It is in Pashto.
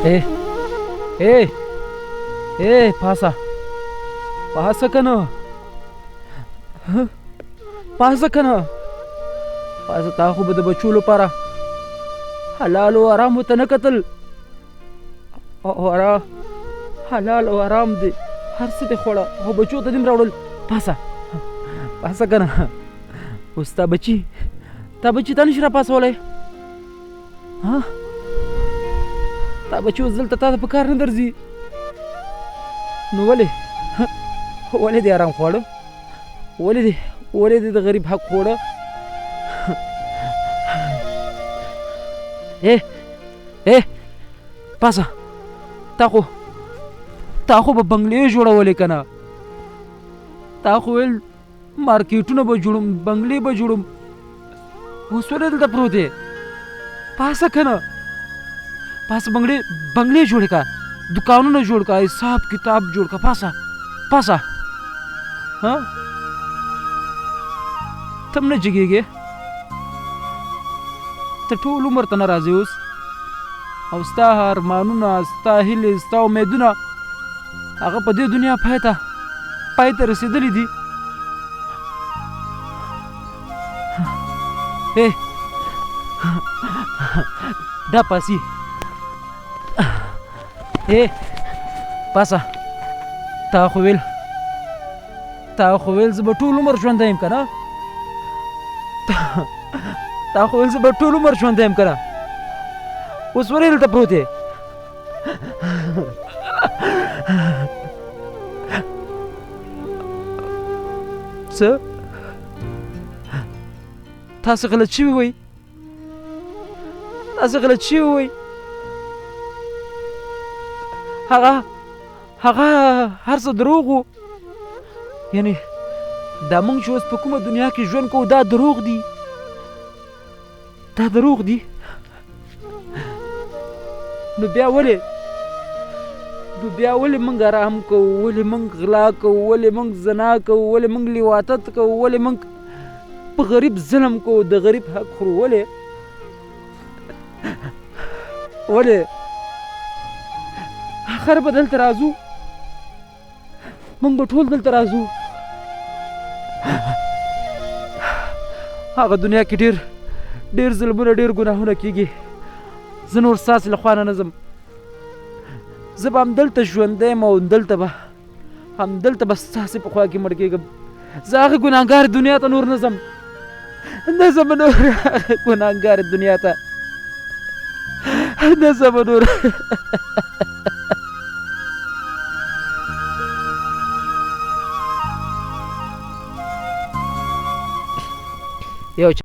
اے اے اے پاسه پاسه کنه، پاسه کنه، پاسه. تا خو به د بچو لپاره حلال او حرام ته نه کتل، او حلال او حرام دی هر څه دې خوړه او بچو ته دې هم راوړل. پاسه پاسه کنه. اوس تا بچي، تا بچي تا نشي راپاسولی. ها، تا بچي اوس دلته تا ته په کار نه درځي. نو ولې ولې دې حرام خواړه؟ ولې دې ولې دې د غریب حق خوړه؟ اے اے پاسه، تا خو به بنګلې جوړولې که نه؟ تا خو ویل مارکیټونه به جوړوم، بنګلې به جوړوم. اوس ولې دلته پروت یې؟ پاسه که نه، پاسه. بنګلې بنګلې جوړې که، دکانونه جوړ که، حساب کتاب جوړ که. پاسه پاسه. ها، ته هم نه جګېږې، ته ټول عمر ته نه راځې اوس. او ستا ارمانونه، ستا هیلې، ستا امیدونه هغه په دې دنیا پای ته پای ته رسېدلي دي. ای دا پاسي، ای پاسه. تا خو ویل، تا خو ویل زه به ټول عمر ژوندی یم که نه؟ تا خو ویل زه به ټول عمر ژوندی یم که نه؟ اوس ولې دلته پروت یې؟ څه تاسو غلط شوي وئ؟ تاسو غلط شوي وئ. هغه هغه هر څه دروغ وو. یعنی دا موږ چې اوس په کومه دنیا کې ژوند کوو دا دروغ دي، دا دروغ دي. نو بیا ولې، نو بیا ولې موږ حرام کوو؟ ولې موږ غلا کوو؟ ولې موږ زنا کوو؟ ولې موږ لیواطت کوو؟ ولې موږ په غریب ظلم کوو، د غریب حق خورو؟ ولې ولې؟ اخر به دلته راځو، موږ به ټول دلته راځو. هغه دنیا کې ډېر ډېر ظلمونه، ډېر ګناهونه کېږي. زه نور ستاسې له خوا نه نه ځم. زه به همدلته ژوندی یم او همدلته به همدلته به ستاسې په خوا کې مړ کېږم. زه هغه ګناهګار دنیا ته نور نه ځم، نه ځم نور هغه ګناهګار دنیا ته نه ځم نور. یو